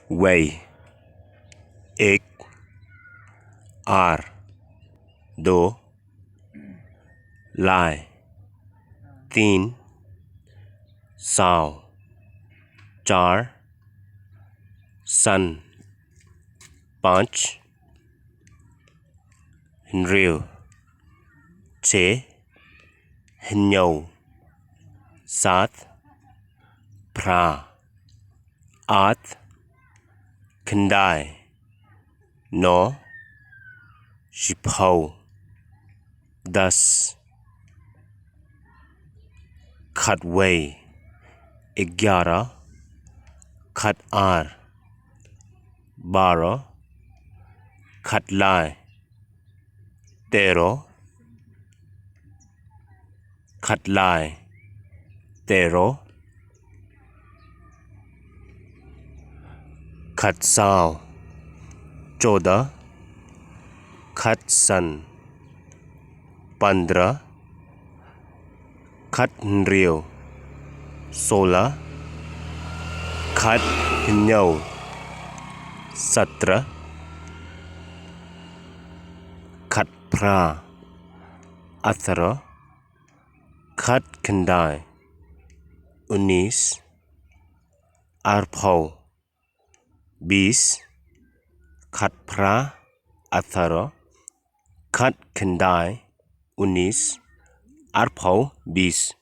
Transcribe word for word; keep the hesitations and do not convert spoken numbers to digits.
Wei. Ek. Ar. Do. Lai. Tin. Saw. Char. San. Panch. Hynriew. Chhe. Hynñiew. Sat. Phra. At. Khyndai. No. Shiphew. Das. Khatwei. Egiara. Khatar. Baro. Khatlai. Tero. Khatlai. Tero. Khatsaw. Choda. Khatsan. Pandra. Khathynriew. Sola. Khathynñiew. Satra. Khatphra. Athara. Khatkhyndai. Unis. Arphew. Bis. Khatphra. Athara. Khatkhyndai. Unis. Arphew. Bis.